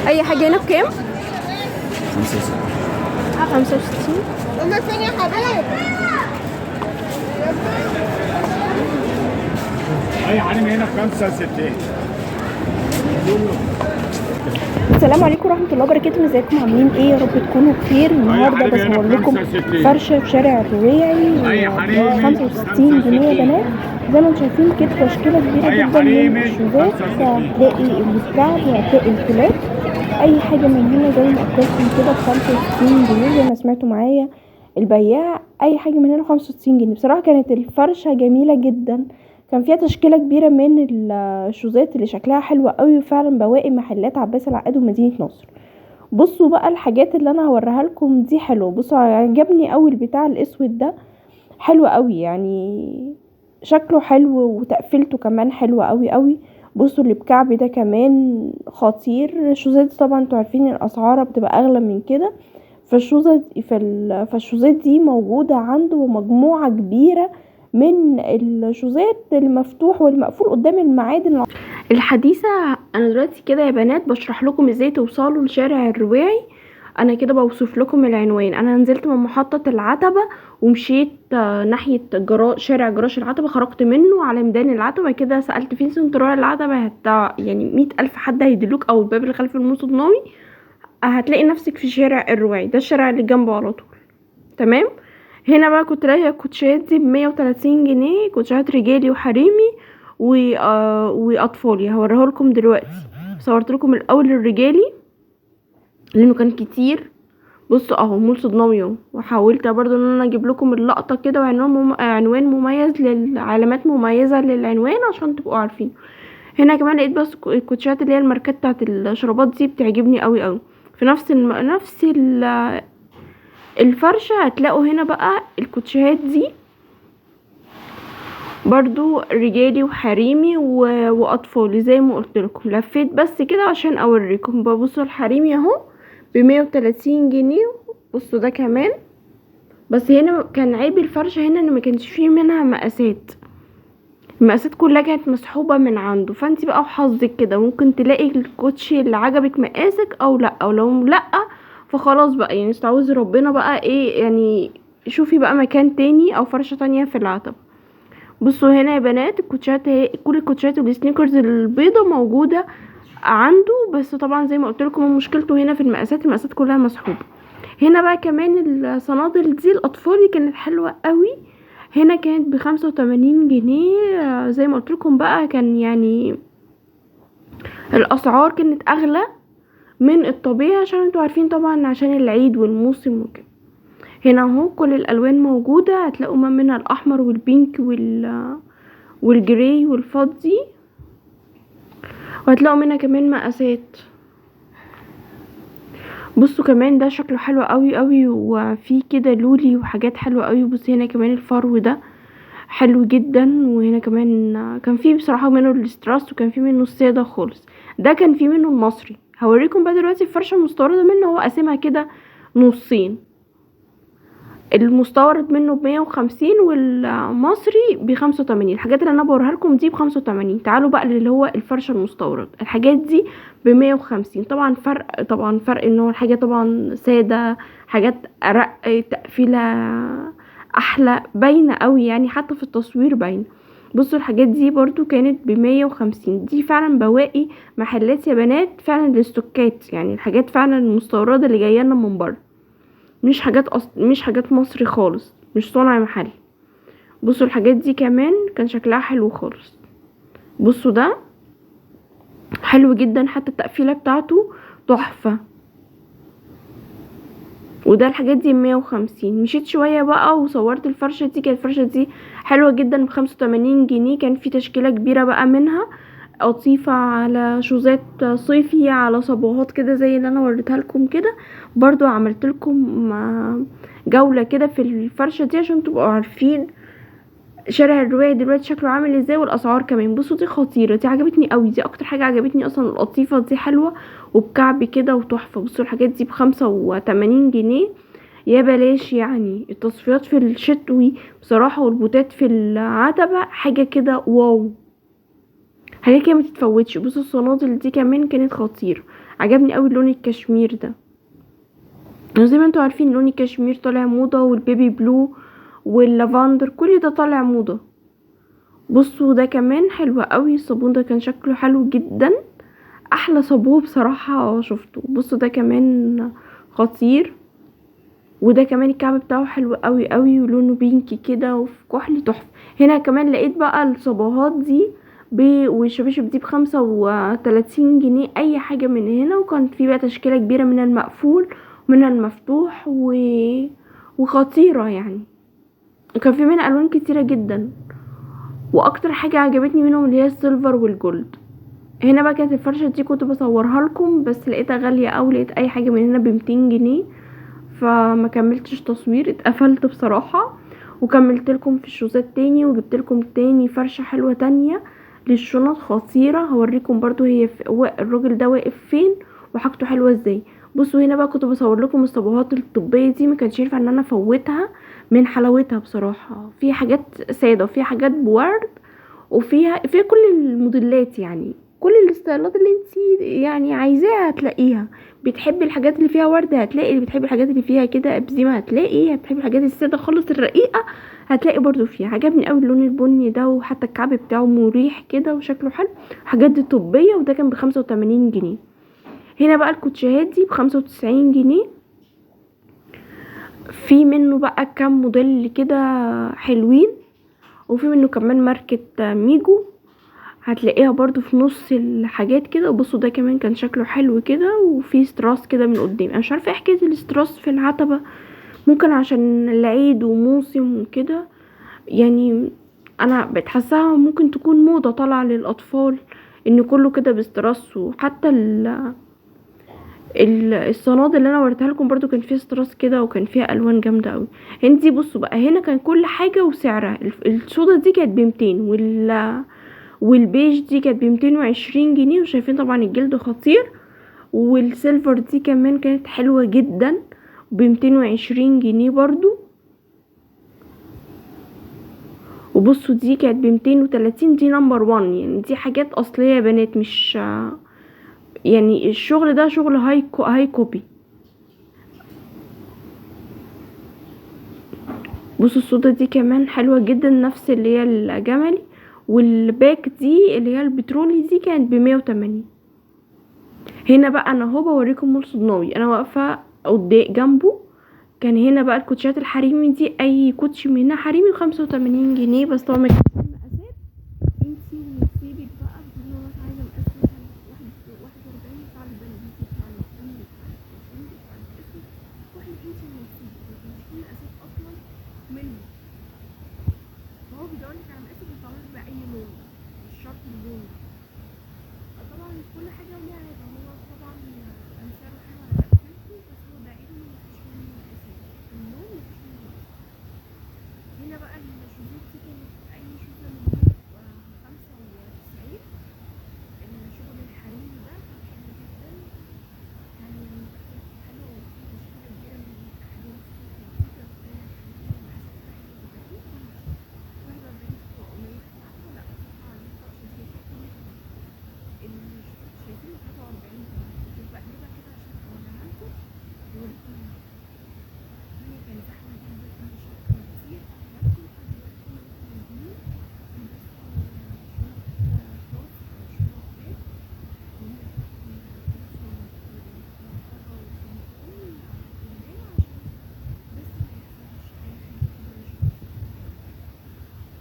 اي حاجة هنا بكام؟ 65. 65. هما فين يا حبيبي؟ اي حريم هنا ب 65. السلام عليكم ورحمة الله وبركاته. ازيكم عاملين ايه؟ يا رب تكونوا بخير. النهارده بصور لكم فرشه في شارع الرواعي ب 65 جنيه يا بنات. زي ما انتم شايفين كده تشكيله كبيرة جدا من الشوزات، هتلاقي الكعب وهتلاقي ال flat، اي حاجة من هنا زي ما قلت لكم كده ب 65 جنيه زي ما سمعتوا معايا البياع، اي حاجة من هنا 65 جنيه. بصراحة كانت الفرشة جميلة جدا، كان فيها تشكيله كبيرة من الشوزات اللي شكلها حلو قوي، وفعلا بواقي محلات عباس العقاد ومدينة نصر. بصوا بقى الحاجات اللي انا هوريها لكم دي حلوة. بصوا عجبني قوي البتاع الاسود ده، حلو قوي يعني، شكله حلو وتقفيلته كمان حلوة قوي قوي. بصوا اللي بكعب ده كمان خطير. الشوزات طبعا انتوا عارفين الاسعار بتبقى اغلى من كده، فالشوزات دي موجودة عنده مجموعة كبيرة من الشوزات المفتوح والمقفول قدام المعادن الحديثة. انا دلوقتي كده يا بنات بشرح لكم ازاي توصلوا لشارع الرواعي. انا كده بوصف لكم العنوان. انا نزلت من محطة العتبة ومشيت ناحية شارع جراش العتبة، خرجت منه على ميدان العتبة كده، سألت فين سنترال العتبة، يعني 100,000 حد هيدلوك، او الباب اللي خلف المصدناوي، هتلاقي نفسك في شارع الرواعي، ده الشارع اللي جنبه على طول. تمام. هنا بقى كنت لاقيه الكوتشيات دي ب130 جنيه، كوتشيات رجالي وحريمي واطفالي. هوريها لكم دلوقتي. صورت لكم الاول الرجالي لانه كان كتير. بصوا اهو مول صدناوي اهو، وحاولت برضو ان انا اجيب لكم اللقطة كده، وعنوان عنوان مميز للعلامات مميزة للعنوان عشان تبقوا عارفين. هنا كمان لقيت بس الكوتشيات اللي هي الماركات بتاعت الشرابات دي بتعجبني قوي قوي. في نفس الفرشة هتلاقوا هنا بقى الكوتشيهات دي برضو رجالي وحريمي واطفالي زي ما قلت لكم. لفيت بس كده عشان اوريكم. ببصوا الحريمي اهو ب130 جنيه. بصوا ده كمان، بس هنا كان عيب الفرشة هنا ان ما كانش فيه منها مقاسات، المقاسات كلها كانت مسحوبة من عنده. فانتي بقى وحظك كده ممكن تلاقي الكوتشي اللي عجبك مقاسك او لا، او لو لا فخلاص بقى يعني استعوذي ربنا بقى ايه يعني، شوفي بقى مكان تاني او فرشة تانية في العتبة. بصوا هنا يا بنات الكوتشات اهي، كل الكوتشات وال sneakers البيضة موجودة عنده، بس طبعا زي ما قلت لكم مشكلته هنا في المقاسات، المقاسات كلها مسحوبة. هنا بقى كمان الصنادل دي الاطفالي كانت حلوة قوي، هنا كانت ب85 جنيه. زي ما قلت لكم بقى كان يعني الاسعار كانت اغلى من الطبيعي عشان انتوا عارفين طبعا عشان العيد والموسم وكده. هنا اهو كل الالوان موجودة، هتلاقوا ما منها الاحمر وال pink وال gray والفضي، وهتلاقوا منها كمان مقاسات. بصوا كمان ده شكله حلو قوي قوي، وفي كده لولي وحاجات حلوة قوي. بصوا هنا كمان الفرو ده حلو جدا، وهنا كمان كان فيه بصراحة منه الاستراس، وكان فيه منه السادة خالص، ده كان فيه منه المصري. هوريكم بقى دلوقتي الفرشة المستورده منه، هو قاسمها كده نصين، المستورد منه ب150 والمصري ب85. الحاجات اللي انا بوريها لكم دي ب85. تعالوا بقى اللي هو الفرشة المستورد، الحاجات دي ب150. طبعا فرق، طبعا فرق ان هو الحاجة طبعا ساده، حاجات ارق، تقفيله احلى، باينة قوي يعني حتى في التصوير باينة. بصوا الحاجات دي برضو كانت ب150. دي فعلا بواقي محلات يا بنات، فعلا الاستوكات يعني الحاجات فعلا المستورده اللي جاية لنا من بره، مش حاجات مش حاجات مصري خالص، مش صنع محلي. بصوا الحاجات دي كمان كان شكلها حلو خالص. بصوا ده حلو جدا، حتى التقفيله بتاعته تحفة. وده الحاجات دي 150. مشيت شوية بقى وصورت الفرشة دي، كانت الفرشة دي حلوة جدا ب85 جنيه. كان في تشكيله كبيرة بقى منها قطيفة على شوزات صيفي على صبغات كده زي اللي انا وريتها لكم كده. برضو عملت لكم جولة كده في الفرشة دي عشان تبقوا عارفين شارع الرواية دلوقتي شكله عامل ازاي والاسعار كمان. بصوا دي خطيرة، دي عجبتني قوي، دي اكتر حاجة عجبتني اصلا. القطيفه دي حلوة وبكعب كده وتحفه. بصوا الحاجات دي ب85 جنيه يا بلاش. يعني التصفيات في الشتوي بصراحة والبوتات في العتبة حاجة كده wow. حاجات كده ما تتفوتش. بصوا الصنادل دي كمان كانت خطيرة، عجبني قوي لون الكشمير ده. زي ما انتوا عارفين لون الكشمير طالع موضة، وال baby blue واللافندر كل ده طالع موضة. بصوا ده كمان حلو قوي، الصابون ده كان شكله حلو جدا، احلى صابون بصراحة شفته. بصوا ده كمان خطير، وده كمان الكعب بتاعه حلو قوي قوي، ولونه pink كده وفي كحلي تحفة. هنا كمان لقيت بقى الصباهات دي والشباشب دي ب35 جنيه اي حاجة من هنا. وكان في بقى تشكيلة كبيرة من المقفول من المفتوح وخطيرة يعني، وكان في منها الوان كتيرة جدا. واكتر حاجة عجبتني منهم اللي هي ال silver وال gold. هنا بقى كانت الفرشة دي كنت بصورها لكم بس لقيتها غالية اوي، لقيت اي حاجة من هنا ب200 جنيه، فما كملتش تصوير، اتقفلت بصراحة. وكملت لكم في الشوزات تاني، وجبت لكم تاني فرشة حلوة تانية للشنط خطيرة، هوريكم برضو هي الراجل ده واقف فين وحاجته حلوة ازاي. بصوا هنا بقى كنت بصور لكم الصبغات الطبية دي، ما كانش ينفع ان انا افوتها من حلاوتها بصراحة. في حاجات سادة وفي حاجات بورد وفيها كل الموديلات، يعني كل الستايلات اللي انتي يعني عايزاها هتلاقيها. بتحبي الحاجات اللي فيها ورد هتلاقي، اللي بتحبي الحاجات اللي فيها كده ابزيمه هتلاقي، هتحبي الحاجات السادة خالص الرقيقة هتلاقي برضو فيها. عجبني قوي اللون البني ده، وحتى الكعب بتاعه مريح كده وشكله حلو. الحاجات دي طبية، وده كان ب85 جنيه. هنا بقى الكوتشيهات دي ب95 جنيه، في منه بقى كام موديل كده حلوين، وفي منه كمان ماركة ميجو هتلاقيها برضو في نص الحاجات كده. بصوا ده كمان كان شكله حلو كده، وفي ستراس كده من قدام. انا مش عارفه ايه حكاية الاستراس في العتبة، ممكن عشان العيد وموسم وكده يعني، انا بتحسها ممكن تكون موضة طالعه للاطفال ان كله كده باستراس. وحتى الصنادل اللي انا وريتها لكم برضو كان فيها ستراس كده، وكان فيها الوان جامدة قوي. هندي بصوا بقى هنا كان كل حاجة وسعرها. السودا دي كانت ب200، والبيج دي كانت ب220 جنيه، وشايفين طبعا الجلد خطير. وال silver دي كمان كانت حلوة جدا ب220 جنيه برضو. وبصوا دي كانت ب230، دي number 1 يعني، دي حاجات اصلية يا بنات، مش يعني الشغل ده شغل high copy. بصوا السودا دي كمان حلوة جدا، نفس اللي هي الجملي. وال back دي اللي هي البترولي دي كانت ب180. هنا بقى انا اهو بوريكم مول صدناوي، انا واقفة قدام جنبه. كان هنا بقى الكوتشات الحريمي دي، اي كوتش من هنا حريمي ب85 جنيه، بس طبعا ما كانش مقاسات، انتي ونصيبك بقى. بتقولي انا عايزه مقاس مثلا 41 بتاع البني، بتاع البني، بتاع البني، بتاع الاسود، كحلي، انتي ونصيبك، ما كانش فيه مقاسات اصلا منه. فهو بيدورلك على مقاسك ويطلعلك بأي لون، مش شرط اللون. طبعا كل حاجة وليها عيبها، هو طبعا كان سعره حلو على قد، بس هو ده عيبه مفيش منه مقاسات، اللون مفيش منه مقاسات. هنا بقى الشوزات دي كانت أي شوزة من هنا ب95. الشغل الحريمي ده كان حلو جدا، كان يعني حلو، وفيه تشكيلة كبيرة من الأحجام الصوف دي، كانت مقاساتها حلوة جدا. 41 قليل، عارفة لا صفحة على الفرشة دي فيها كل حاجة. شايفين 43 كنت بقلبها كده عشان اوريها لكم وأوريكم. الدنيا كانت زحمة جدا، كان شغل كتير. لكم لحد دلوقتي كنا لسه نازلين بس شنط كروس أو شنط back، وهنا في مرتبة وكنترول قدام عشان بس ما يحصلش أي حاجة كده. مش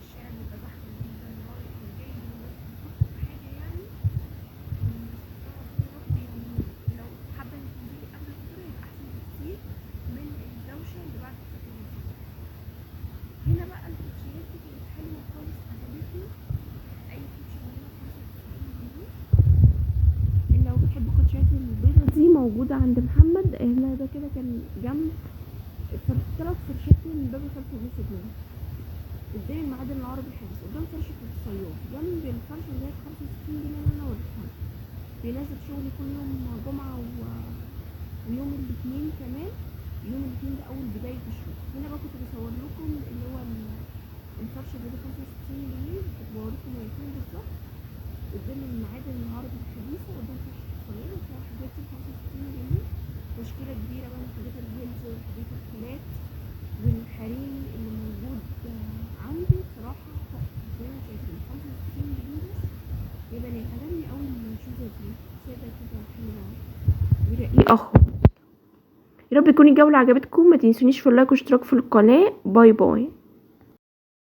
الشارع بيبقى زحمة جدا رايح وجاي، والناس بتفكر في حاجة يعني، بس طبعا يعني لو حابة انك تنزلي قبل الفطور هيبقى أحسن بكتير من الدوشة اللي بعد الفطور دي. هنا بقى الكوتشيات دي كانت حلوة خالص، عجبتني. أي كوتشي من هنا ب95 جنيه. لو بتحبوا الكوتشيات البيضة دي موجودة عند محمد. هنا ده كده كان جنب 3 فرشات من باب الخلف ونص جنيه، قدام المعادن العربي الحديث، قدام فرشة الصياد، جنب الفرشة اللي هي ب65 جنيه اللي انا وريتها لكم. بينزل شغل كل يوم جمعة ويوم الاثنين كمان، يوم الاثنين ده اول بداية الشغل. هنا بقى كنت بصور لكم اللي هو الفرشة اللي ب65 جنيه، كنت بوريكم هي فين بالظبط. قدام المعادن العربي الحديثة، قدام فرشة الصيانة. فيها حاجات 65 جنيه، تشكيلة كبيرة بقى من حاجات ال heels وحاجات الخامات والحريمي اللي موجود عندي. بصراحة تحفة زي ما شايفين، 65 جنيه بس يا بنات. عجبني أوي الشوزة دي، سادة كده وحلوة ورقيقة خالص. يا رب يكون الجولة عجبتكم، ما تنسونيش في ال like واشتراك في القناة. bye bye.